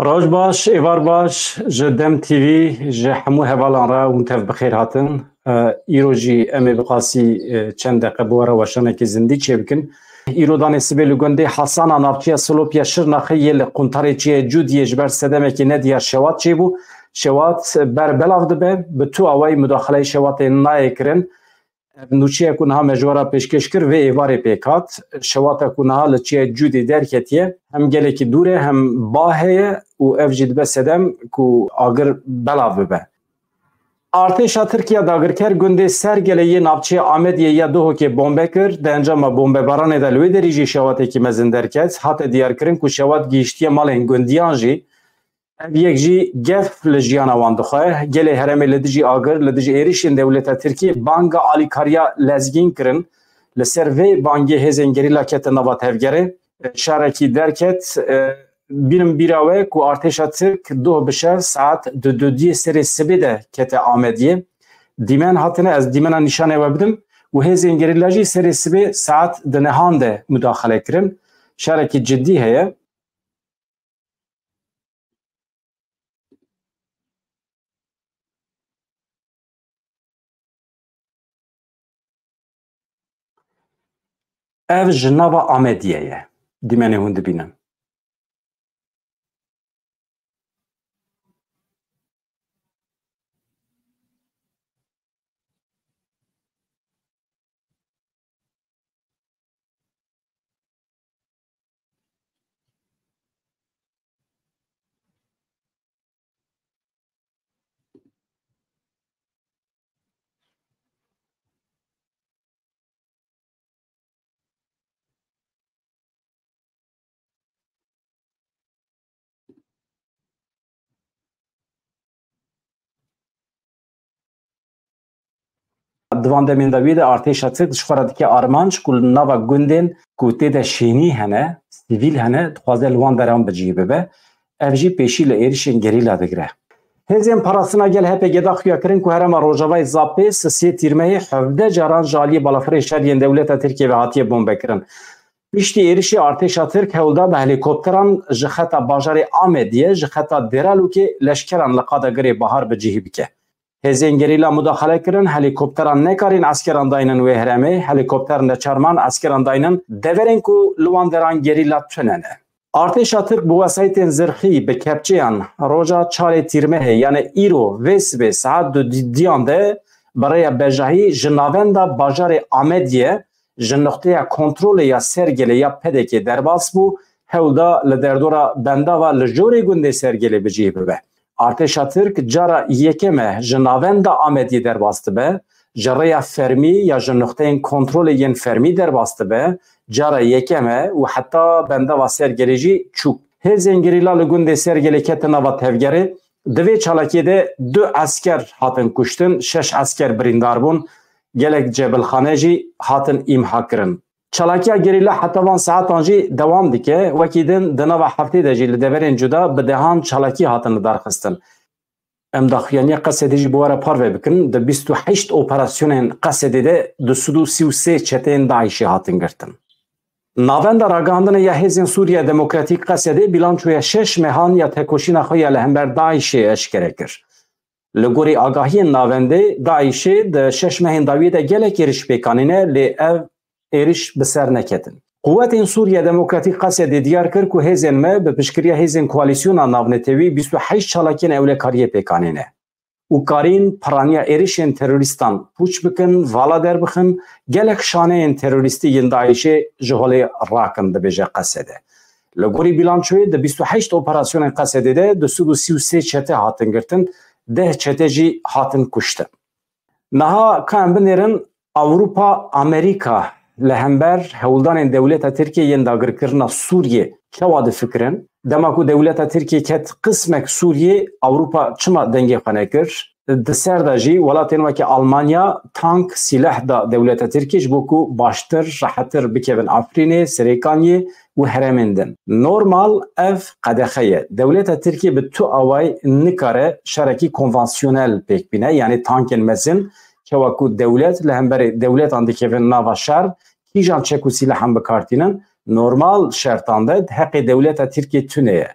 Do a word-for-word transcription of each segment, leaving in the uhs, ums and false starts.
Roj baş, êvar baş ji Dem T V, ji hemû hevalan re hûn tev bi xêr hatin. E, îro jî em ê bi qasî, e, çend deqe bi we re weşanekî zindî çêbikin. Îro danê sibê li gundê Hasan a navçeya Silopya Şirnexê yê li quntarê çiyê Cûdiyê ji ber sedemekî nediyar şewat çêbû. Şewat ber belav dibe, bi tu awayî mudahileyê şewatê nayê kirin. Ev nûçeya ku niha me ji we re pêşkêş kir, vê êvarê pêk hat. Şewata ku niha li çiyê Cûdê derketiye, hem gelekî dûr e, hem ba heye û ev jî dibe sedem ku agir belav bibe. Artêşa Tirk ya dagirker gundê Sergelê yê navçeya Amediyê ya Duhokê bombe kir. Di encama bombebaranê de li wê derî jî şewatekî mezin derket. Hate diyarkirin ku şewat gihiştiye malên gundiyan jî. Ev yek jî gef li jiyana wan dixwe. Gelê herêmê li dijî agir, li dijî êrişên dewleta Tirkiyê banga alîkariya lezgîn kirin. Li ser vê bangê hêzên gerîla kete nava tevgerê. Şarekî derket, e, bînim bîra we ku artêşa Tirk doh bi şev saet di dudiyê serê sibê de kete Amediyê. Dîmen hatine, ez dîmena nîşanê we bidim û hêzên gerîla jî serê sibê saet di nehan de mudaxele kirin. Şarekî cidî heye. Ev ji nava Amediyê ye. Dîmenê hûn dibînin. Di van demên dawiyê de artêşa Tirk ji xwe re dike armanc ku li nava gundên ku tê de şênî hene, sivîl hene, dixwaze li wan deran bi cih bibe. Ev jî pêşî li êrişên gerîla digire. Hêzên Parastina Gel, H P G, da xuya kirin ku herêma Rojavayê Zapê sisê Tîrmehê hevdeh caran ji aliyê balafirê şer yên dewleta Tirkiyê ve hatiye bombekirin. Piştî êrişê artêşa Tirk hewl da bi helîkopteran ji xeta bajarê Amediyê, ji xeta Dêralûkê leşkeran li qada Girê Bahar bi cihî bike. Hêzên gerîla mudaxele kirin, helîkopteran nekarîn eskeran daynin wê herêmê, helîkopter neçar man eskeran daynin deverên ku li wan deran gerîla tune ne. Artêşa Tirk bi wesayîtên zirxî, bi kepçeyan roja çarê Tîrmehê, yanê îro vê sibê saet du diyan de bi rêya bejahî ji navenda bajarê Amediyê, ji nuqteya kontrolê ya Sergelê ya P D K'ê derbas bû, hewl da li derdora bendava li jorê gundê Sergelê bi cih bibe. Artêşa Tirk cara yekem e ji navenda Amediyê derbas dibe, ji rêya fermî ya ji nuqteyên kontrolê yên fermî derbas dibe, cara yekem e û heta bendava Sergelê jî çû. Hêzên gerîla li gundê Sergelê ketin nava tevgerê. Di vê çalakiyê de du esker hatin kuştin, şeş esker birîndar bûn, gelek cebilxane jî hatin îmha kirin. Çalakiya gerîla heta van saetan jî dewam dike. Wekî din di nava heftê de jî li deverên cuda bi dehan çalakî hatin lidarxistin. Em daxuyaniya Qesedê jî bi we re parve bikin. Di bîst û heşt operasyonên Qesedê de du sed û sî û sê çeteyên DAIŞê hatin girtin. Navenda Ragihandinê ya Hêzên Sûriya Demokratîk Qesedê bîlançoya şeş mehan ya tekoşîna xwe ya li hember DAIŞê eşkere kir. Li gorî agahiyên navendê, DAIŞê di şeş mehên dawiyê de gelek êriş pêk anîne, lê ev êriş bi ser neketin. Quwetên Sûriya Demokratîk Qesedê diyar kir ku hêzên me bi piştgiriya hêzên koalîsyona navnetewî bîst û heşt çalakiyên ewlekariyê pêk anîne û karîn piraniya êrişên terorîstan pûç bikin, vala derbixin, gelek şaneyên terorîstî yên DAIŞê ji holê rakin, dibêje Qesede. Li gorî bîlançoyê di bîst û heşt operasyonên Qesedê de du sed û sî û sê çete hatin girtin, deh çete jî hatin kuştin. Niha ka em binêrin, Ewropa, Amerîka li hember hewldanên dewleta Tirkiyê yên dagirkirina Sûriyê çawa difikirin? Dema ku dewleta Tirkiyê ket qismek Sûriyê, Ewropa çima dengê xwe nekir? Di ser de jî welatên weke Almanya tank, sîleh da dewleta Tirkiyê ji bo ku baştir, rehettir bikevin Efrînê, Serêkaniyê û herêmên din. Normal ev qedexe ye. Dewleta Tirkiyê bi tu awayî nikare şerekî konvansiyonel pêk bîne, yanî tankên mezin, çawa ku dewlet li hemberî dewletan dikevin nava şer, kîjan çek û sîlehan bi kar tînin, normal şertan de di heqê dewleta Tirkiyê tune ye.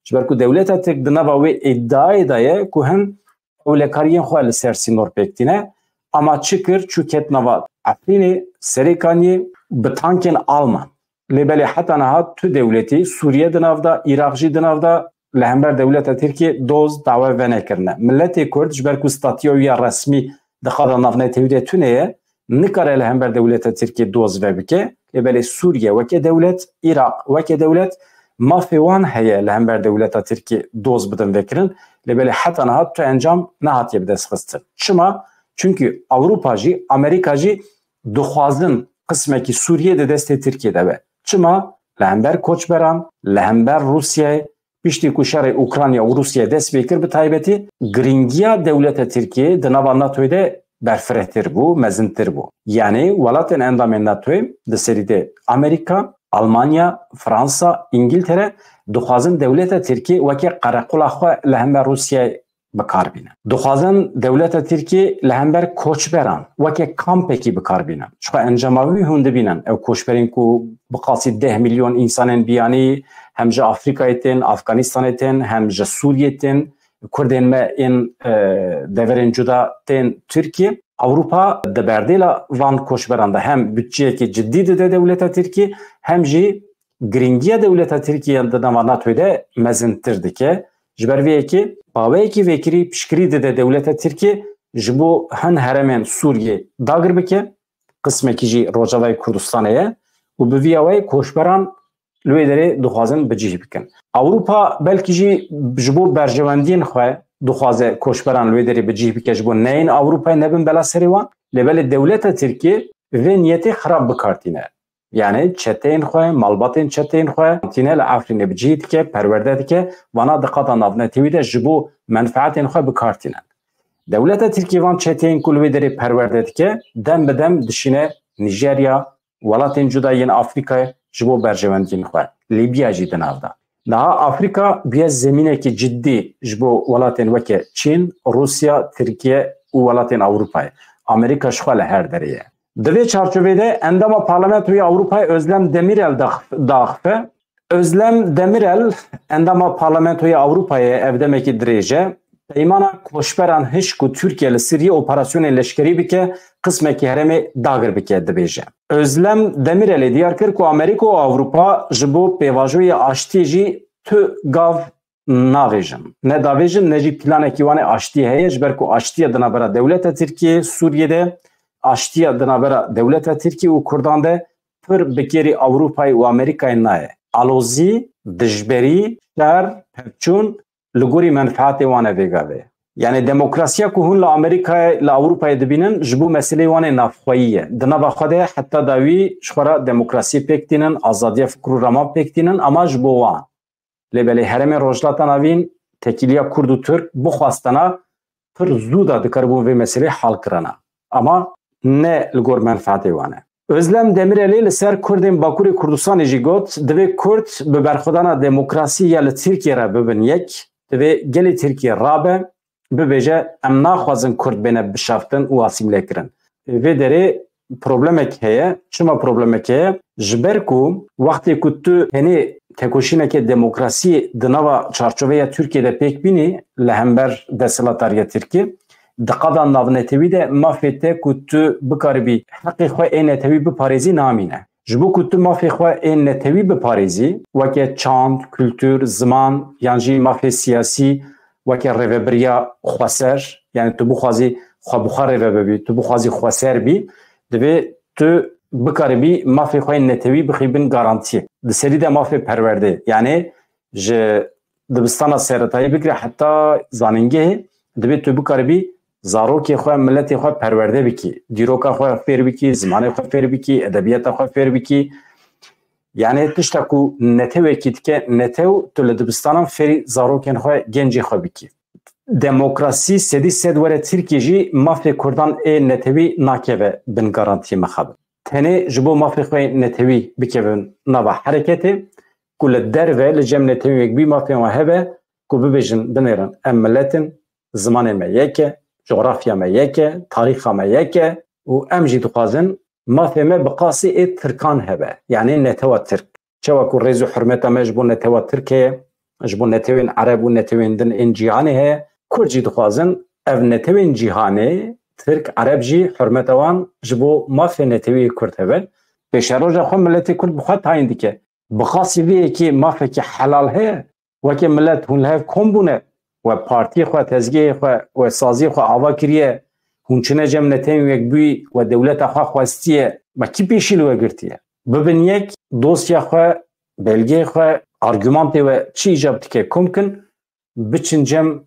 Ji ber ku dewleta Tirk di nava wê îdiayê de ye ku hin ewlekariyên xwe li ser sînor pêk tîne. Ama çi kir? Çû ket nava Efrînê, Serêkaniyê, bi tankên Alman. Lê belê heta niha tu dewletî, Sûriye di nav de, Iraq jî di nav de, li hember dewleta Tirkiyê doz dawe venekirine. Miletê Kurd ji ber ku statiya wî ya resmî di qada navnetewî de tune ye, nikare li hember dewleta Tirkiyê doz vebike. Lê belê Sûriye weke dewlet, Iraq weke dewlet, mafê wan heye li hember dewleta Tirkiyê doz bidin vekirin. Lê belê heta niha tu encam nehatiye bidestxistin. Çima? Çunkî Ewropa jî, Amerîka jî dixwazin qismekî Sûriyê di destê Tirkiyê de be. Çima? Li hember koçberan, li hember Rûsyayê, piştî ku şerê Ukrayna û Rûsya dest pê kir, bi taybetî giringiya dewleta Tirkiyê di nava NATOyê de berfirehtir bû, mezintir bû. Yanî welatên endamên NATOyê, di serî de Amerîka, Almanya, Fransa, Îngiltere, dixwazin dewleta Tirkiyê weke qereqola xwe li hember Rûsyayê bi kar bînin. Dixwazin dewleta Tirkiyê li hember koçberan weke kampekî bi kar bînin. Ji xwe encama wî hûn dibînin. Ew koçberên ku bi qasî deh milyon însanên biyanî hem ji Afrîkayê tên, Afganistanê tên, hem ji Sûriyê tên, Kurdên me ên, e, deverên cuda tên Tirkiyê. Ewropa di berdêla van koçberan de hem budçeyekî cidî dide dewleta Tirkiyê, hem jî giringiya dewleta Tirkiyê di nava NATOyê de mezintir dike. Ji ber vê yekê paweyekî vekirî piştgirî dide dewleta Tirkiyê ji bo hin herêmên Sûriyê dagir bike, qismekî jî Rojavayê Kurdistanê ye û bi vî awayî koçberan li wê derê dixwazin bi cih bikin. Ewropa belkî jî ji bo berjewendiyên xwe dixwaze koçberan li wê derê bi cih bike, ji bo neyên Ewropayê, nebin bela serê wan. Lê belê dewleta Tirkiyê vê niyetê xirab bi kar tîne. Yanî çeteyên xwe, malbatên çeteyên xwe tîne li Efrînê bi cih dike, perwerde dike, vana di qada navnetewî de ji bo menfaetên xwe bi kar tîne. Dewleta Tirkiyê van çeteyên ku li wê derê perwerde dike, dem bi dem dişîne Nîjerya, welatên cuda yên Afrîkayê ji bo berjewendiyên xwe. Lîbya jî di nav de. Niha Afrîka bûye zemînekî cidî ji bo welatên weke Çîn, Rûsya, Tirkiye û welatên Ewropayê. Amerîka ji xwe li her derê ye. Di vê çarçovê de endama Parlamentoya Ewropayê Özlem Demirel dax-, daxife. Özlem Demirel, endama Parlamentoya Ewropayê, ev demekî dirêj e, peymana koçberan hişk ku Tirkiye li Siriyê operasyonên leşkerî bike, qismekî herêmê dagir bike, dibêje. Özlem Demirelê diyar kir ku Amerîka û Ewropa ji bo pêvajoyê aştiyê jî tu gav navêjin. Ne davêjin, ne jî planekî wan ê aştiyê heye, ji ber ku aştiya di navbera dewleta Tirkiyê, Sûriyê de, aştiya di navbera dewleta Tirkiyê û Kurdan de pir bi kêrî Ewropayê û Amerîkayê nayê. Alozî, dijberî, şer, pevçûn li gorî menfaetê wan e vê gavê. Yanî demokrasiya ku hûn li Amerîkayê, li Ewropayê dibînin, ji bo meseleyê wan ê navxweyî ye. Di nava xwe de heta dawî ji xwe re demokrasiyê pêk tînin, azadiya fikr û raman pêk tînin, ama ji bo wan. Lê belê herêmên Rojhilata Navîn, tekîliya Kurd û Tirk bixwastena pir zû de dikaribûn vê meselê hal kirina. Ama ne li gor menfaetê wan e. Özlem Demirelê li ser Kurdên Bakurê Kurdistanê jî got, divê Kurd bi berxwedana demokrasî ya li Tirkiye re bibin yek, divê gelê Tirkiye rabe, bibêje, em naxwazin Kurd bêne bişaftin û asîmle kirin. Vê derê problemek heye. Çima problemek heye? Ji ber ku wextê ku tu tenê tekoşîneke demokrasiyê di nava çarçoveya Tirkiyê de pêk bînî li hember desthilatdariya Tirkiyê, di qada navnetewî de mafê te ku tu bikaribî heqê xwe ê netewî biparêzî namîne. Ji bo ku tu mafê xwe ê netewî biparêzî, weke çand, kultur, ziman yan jî mafê siyasî, weke rêvebiriya xweser, yanî tu bixwazî xwe bi xwe rêve bibî, tu bixwazî xweser bî, divê tu bikaribî mafê xwe yên netewî bixî bin garantiyê. Di serî de mafê perwerdê, yanî ji dibistana seretayî bigire heta zanîngehê, divê tu bikaribî zarokê xwe, miletê xwe perwerde bikî, dîroka xwe fêr bikî, zimanê xwe fêr bikî, edebiyata xwe fêr bikî. Yanî tişta ku netewekî dike netew, tu li dibistanan fêrî zarokên xwe, gencê xwe bikî. Demokrasî sedî sed were Tirkiyê jî mafê Kurdan ê netewî nakeve bin garantiyê mixabin. Tenê ji bo mafê xwe netewî bikevin nava hereketê, ku li derve li cem netewên wekbî mafên wan hebe, ku bibêjin, binêrin, em milet in, zimanê me yek e, cografya me yek e, tarîxa me yek e û em jî dixwazin mafê me bi qasî ê tirkan hebe, yanî netewa tirk. Çawa ku rêz û hurmeta me ji bo netewa tirk heye, ji bo netewên Ereb û netewên din ên cîhanê heye. Kurd jî dixwazin ev netewên cîhanê, Tirk, Ereb jî hurmeta wan ji bo mafê netewî Kurd hebe. Pêşeroja xwe miletê Kurd bi xwe tayîn dike. Bi xasî vê yekê mafekî helal heye. Weke milet hûn li hev kom bûne, we partiyê xwe, tezgehê xwe, we saziyê xwe ava kiriye, hûn çine cem netewên yekbûyî, we dewleta xwe xwestiye, me kî pêşî li we girtiye? Bibin yek, dosya xwe, belgeyê xwe, argumentê we çi îcab dike kom kin, biçin cem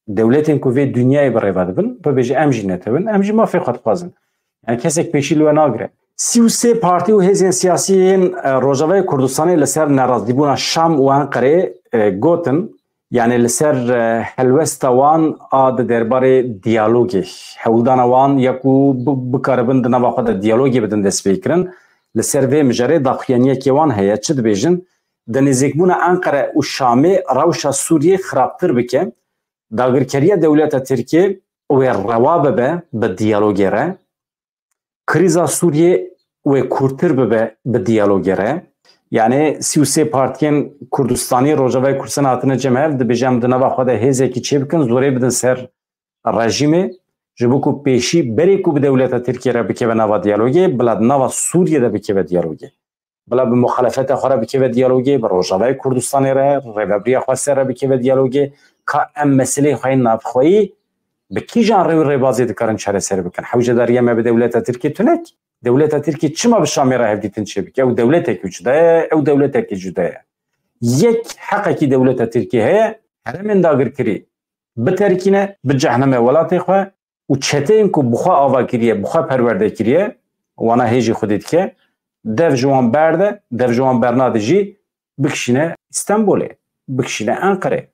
dewletên ku vê dinyayê bi rêve dibin, bibêje em jî netewin, em jî mafê xwe dixwazin. Yani kesek pêşî li we nagire. Sî û sê partî û hêzên siyasî yên, e, Rojavayê Kurdistanê li ser nerazîbûna Şam û Enqerê, e, gotin, yani li ser, e, helwesta wan a di derbarê diyalogê, hewldana wan ya ku bi-, bikaribin di nava xwe de diyalogê bidin destpêkirin, li ser vê mijarê daxuyaniyekê wan heye. Çi dibêjin? Di nêzîkbûna Enqere û Şamê rewşa Sûriyê xirabtir bike, dagirkeriya dewleta Tirkiyê wê rewa bibe bi diyalogê re, krîza Sûriyê wê kûrtir bibe bi diyalogê re. Yani sî û sê partiyên Kurdistanî Rojavayê Kurdistan hatine cem hev, dibêje em di nava xwe de hêzekî çêbikin, zorê bidin ser rejîmê, ji bo ku pêşî berê ku bi dewleta Tirkiyê re bikeve nava diyalogê, bila di nava Sûriyê de bikeve diyalogê. Bila bi muxalefeta xwe re bikeve diyalogê, bi Rojavayê Kurdistanê re, rêvebiriya xwe ser re bikeve diyalogê, ka em meseleyê xwe yên navxweyî bi kîjan rê û rêbazê dikarin çareser bikin. Hewcedariya me bi dewleta Tirkiyê tunek. Dewleta Tirkiyê çima bi Şamê re hevdîtin çêbike? Ew dewletekî cuda ye, ew dewletekî cuda ye. Yek heqekî dewleta Tirkiyê heye, herêmên dagirkirî biterkîne, bicehne me welatê xwe û çeteyên ku bi xwe ava kiriye, bi xwe perwerde kiriye, wana hêjî xwedî dike, dev ji wan berde, dev ji wan bernade jî bikişîne Stenbolê, bikişîne Enqerê.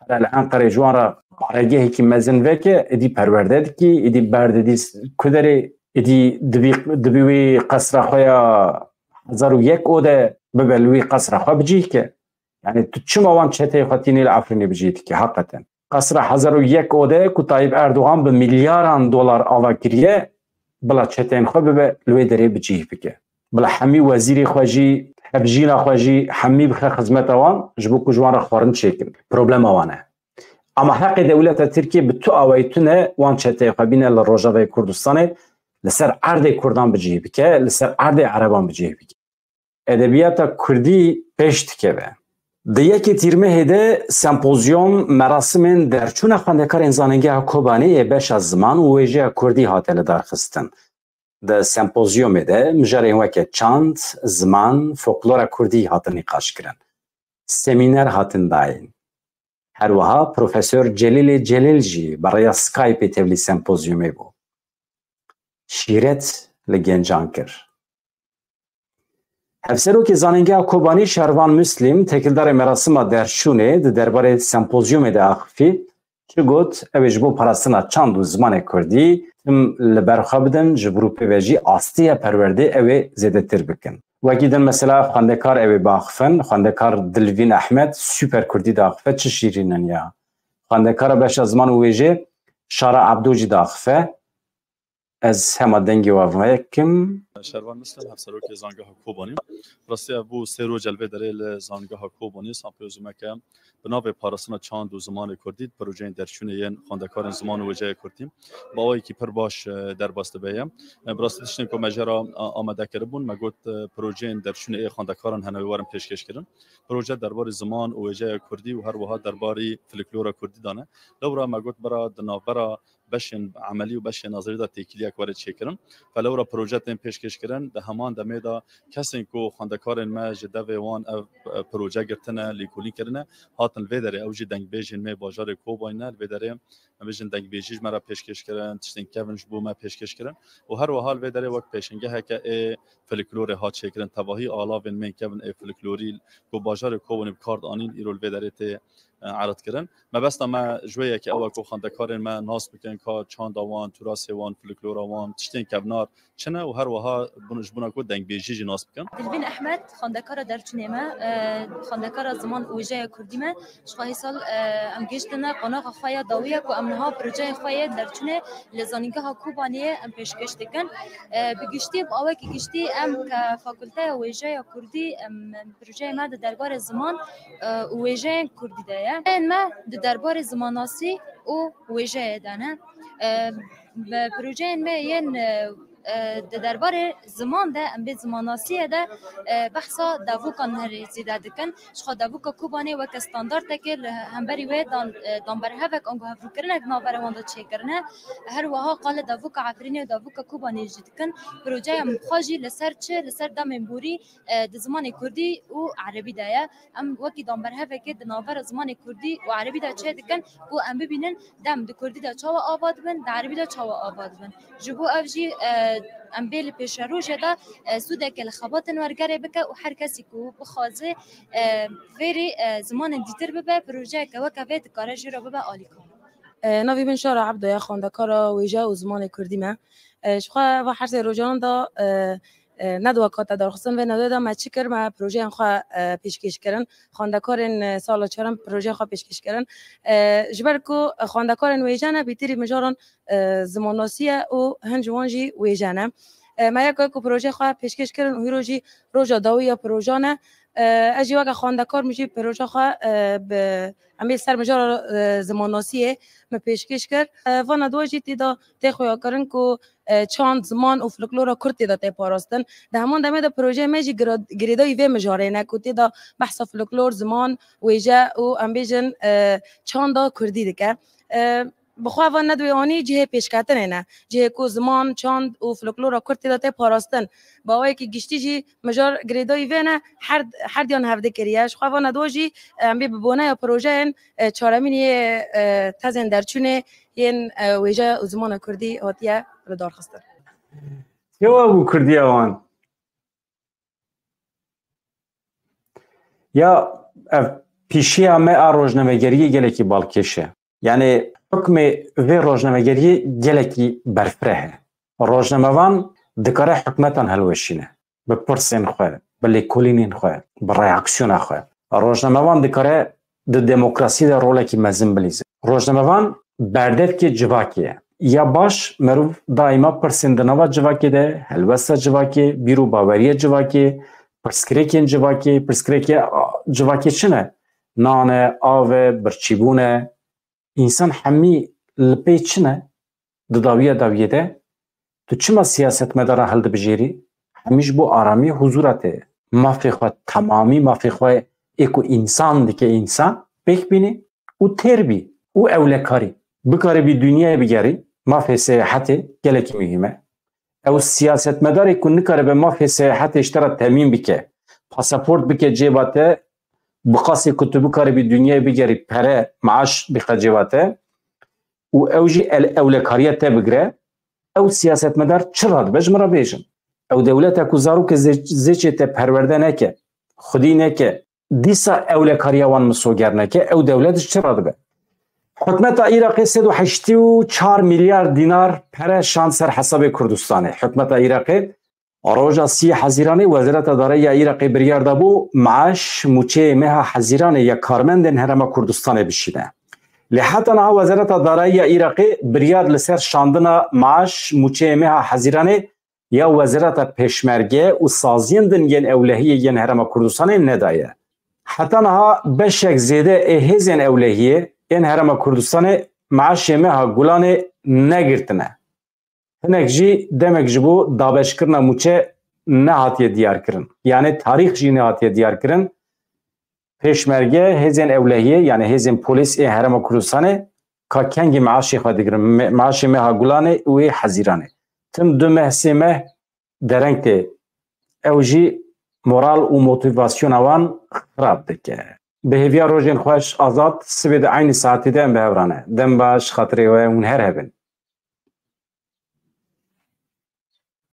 Here li Enqerê ji wan re baregehekî mezin veke, êdî perwerde dikî, êdî berdidî s-, ku derê, êdî dibî, dibî wî qesra xwe ya hezar û yek ode bibe li wî qesra xwe bicîh ke. Yani tu çima wan çeteyê xwe tînî li Efrînê bicîh dikî heqeten? Qesra hezar û yek ode ku Tayyip Erdogan bi milyaran dolar ava kiriye, bila çeteyên xwe bibe li wê derê bicîh bike. Bila hemî wezîrê xwe jî, hevjîna xwe jî, hemî bixe xizmeta wan, ji bo ku ji wan re xwarin çêkin. Problema wan e. Ama heqê dewleta Tirkiyê bi tu awayî tune wan çeteyê xwe bîne li Rojavayê Kurdistanê, li ser erdê Kurdan bicîh bike, li ser erdê Ereban bicîh bike. Edebiyata Kurdî pêş dikeve. Di yekê Tîrmehê de sempozyom, merasimên derçûna xwendekarên Zanîngeha Kobanê yê beşa ziman û wêjeya Kurdî hate lidarxistin. Di sempozyomê de mijarên weke çand, ziman, folklora Kurdî hatin nîqaşkirin. Semîner hatin dayîn. Her wiha Profesor Celîlê Celîl jî bi rêya Skypeê tevlî sempozyomê bû. Şîret li gencan kir. Hevserokê Zanîngeha Kobanî Şervan Muslim, têkildarê merasima derçûnê, di derbarê sempozyomê de axifî, çi got, ew ê ji bo parastina çand û zimanê kurdî tim li ber xwe bidin, ji vir û pê ve jî astiya perwerdê ew ê zêdetir bikin. Wekî din mesela xwendekar ew ê biaxifin, xwendekar Dilvîn Ehmed super kurdî diaxife, çi şîrîn in ya. Xwendekara beşa ziman û wêjê Şara Ebdo jî diaxife. Ez hema dengê we vekim. Şervan Muslim, hevserokê Zangeha Kobanî. Rastî ev bû sê roj el vê derê li Zangeha Kobanî, sempoziyumeke bi navê Parastina Çand û Zimanê Kurdî, projeyên derçûnê yên xwendekarên ziman û wêjeya Kurdî bi awayekî pir baş, e, derbas dibe ye. E, bi rastî tiştên ku me jê re, a, amade kiribûn, me got, e, projeyên derçûnê ê xwendekaran hene wê werin pêşkêş kirin. Proje derbarê ziman û wêjeya Kurdî û her wiha derbarê folklora Kurdî de ne. Lewra me got bira di navbera beşên emelî û beşên nezerî de têkiliyek were çêkirin. Fe lewra proje tên pêşkêş kirin, di heman demê de kesên ku xwendekarên me ji devê wan ev, e, proje girtine, lêkolîn kirine, hatin li vê derê ew jî dengbêjên me bajarê Kobanî ne, li vê derê em bêjin dengbêjî ji me re pêşkêş kirin, tiştên kevin ji bo me pêşkêş kirin û her wiha li vê derê wek pêşengeheke ê folklorê hat çêkirin, tevahî alavên me kevin ê folklorî ku bajarê Kobanî bi kar anîn îro li vê derê tê, e, ered kirin. Mebesta me ji wê yekê ew e ku xwendekarên me nas bikin ka çanda wan, turasê wan, folklora wan, tiştên kevnar çi ne û her wiha bun-, ji bona ku dengbêjî jî nas bikin. Dilvîn Ehmed, xwendekara derçûnê me, e, xwendekara ziman û wêjeya Kurdî me. Ji xwe hê sal, e, em gihiştine qonaxa xwe ya dawî ye ku em niha projeyê xwe yê derçûnê li Zanîngeha Kobaniyê em pêşkêş dikin. E, bi giştî, bi awekî giştî, Em ke Fakulteya Wêjeya Kurdî, em, em, projeyê me di derbarê ziman, e, û wêjeyên Kurdî de ye. Projeyên me di derbarê zimannasî û wêjeyê de ne. E, bi projeyên me yên, e, e, di derbarê ziman de, em bê zimannasiyê de, e, behsa davokan herî zêde dikin. Jixwe davoka Kobanê weke standartekê li hemberî wê dan, e, danberhevek ango hevrûkirinek navbera wan de çêkirine. Her wiha qalê davoka Efrînê û davoka Kobanê jî dikin. Projeya min bi xwe jî li ser çi? Li ser demên borî, e, di zimanê kurdî û erebî de ye. Em wekî danberhevekê di navbera zimanê kurdî û erebî de çêdikin ku em bibînin dem di kurdî de çawa ava dibin, di erebî de çawa ava dibin. Ji bo ev jî, e, em bê li pêşerojê de, e, sûdeke li xebatên wergerê bike û her kesî ku bixwaze, e, fêrî, e, zimanên dîtir bibe, projeyeke weke vê dikare jê re bibe alîkar. E, navê min Şara Ebdo ye, xwendekara wêje û zimanê kurdî me. E, ji xwe va her sê rojan de, e, e, nedwa kate darxistin. Vê nedwê de me çi kir? Me projeyên xwe, e, pêşkêş kirin. Xwendekarên, e, sala çaran projeyên xwe pêşkêş kirin. E, ji ber ku xwendekarên wêje ne, bîtirî mijaran, e, zimannasî ye û hin ji wan jî wêje ne. E, me yek ku projeyê xwe pêşkêş kirin û hîro jî roja dawî ya projan e. E, ez jî weke xwendekar min jî proja xwe, e, bi Em ê ser mijara, e, zimannasiyê me pêşkêş kir. E, vana dua jî tê de tê xuyakirin ku, e, çand, ziman û folklora kurd tê de tê parastin. Di heman demê de projeyê me jî gira-, girêdayî vê mijarê ne ku tê de behsa folklor, ziman, wêje û em bêjin, e, çanda kurdî dike. E, bi xwe van nedwê anî cihê pêşketinê ne. Cihê ku ziman, çand û folklora kurd tê de tê parastin. Bi awayekî giştî jî mijar girêdayî vê ne, her, her diyan hevdî kiriye. Ji xwe vana dua jî, em bê bi boneya projeyên, e, çaremîn yê, e, tezên derçûnê yên, e, wêje û zimana kurdî hatiye lidarxistin. Çawa bû kurdiya wan? Ya ev pîşiya me a rojnamegeriyê gelekî balkêş e. Yanî hukmê vê rojnamegeriyê gelekî berfireh e. Rojnamevan dikare hikûmetan hilweşîne. Bi pirsên xwe, bi lêkolînên xwe, bi reaksiyona xwe. Rojnamevan dikare di demokrasiyê de rolekî mezin bilîze. Rojnamevan berdevkê civakê ye. Ya baş, merov daîma pirsên di nava civakê de, helwesta civakê, bîr û baweriya civakê, pirsgirêkên civakê, pirsgirêkê, a, civakê çi ne? Nan e, av e, birçîbûn e. Însan hemî li pê çi ne? Di dawiya dawiyê de tu çima siyasetmedara hildibijêrî? Hemî ji bo aramiyê, huzûra te ye. Mafê xwe, temamî mafê xwe ê ku însan dike însan, pêk bînî û têr bî û ewlekarî. Bikarî bî dinyayê bigerî, mafê seyahetê gelekî muhîm e. Ew siyasetmedarê ku nikaribe mafê seyahetê ji te re temîn bike, pasaport bike cêba te, bi qasê ku tu bikaribî dinyayê bigerî, pere, maaş bixe cêba te û ew jî el-, ewlekariya te bigire, ew siyasetmedar çi radibe ji min re bêjin. Ew dewleta ku zarokê zê-, zêçê te perwerde neke, xwedî neke, dîsa ewlekariya wan misoger neke, ew dewlet ji çi radibe? Hikûmeta Iraqê sed û heştê û çar milyar dînar pere şand ser hesabê Kurdistanê. Hikûmeta Iraqê roja sî Hezîranê Wezareta Darayî ya Iraqê biryar dabû maaş mûçeyê meha Hezîranê ya karmendên Herêma Kurdistanê bişîne. Lê heta niha Wezareta Darayî ya Iraqê biryar li ser şandina maaş mûçeyê meha Hezîranê ya Wezareta Pêşmerge û saziyên din yên ewlehiyê yên Herêma Kurdistanê nedaye. Heta niha beşek zêde ê hêzên ewlehiyê yên Herêma Kurdistanê maaşê meha Gulanê negirtine. Hinek jî demek ji bo dabeşkirina mûçe nehatiye diyarkirin. Yanî tarîx jî nehatiye diyarkirin. Pêşmerge, hêzên ewlehiyê, yanî hêzên polîs ê Herêma Kurdistanê ka kengî meaşê xwe digirin, me-, meaşê meha Gulanê û ê Hezîranê. Tim du meh, sê meh dereng tê. Ew jî moral û motîvasyona wan xirab dike. Bi hêviya rojên xweş, azad, sibê di eynî saetî de em bi hev re ne. Dem baş, xatirê we hûn her hebin.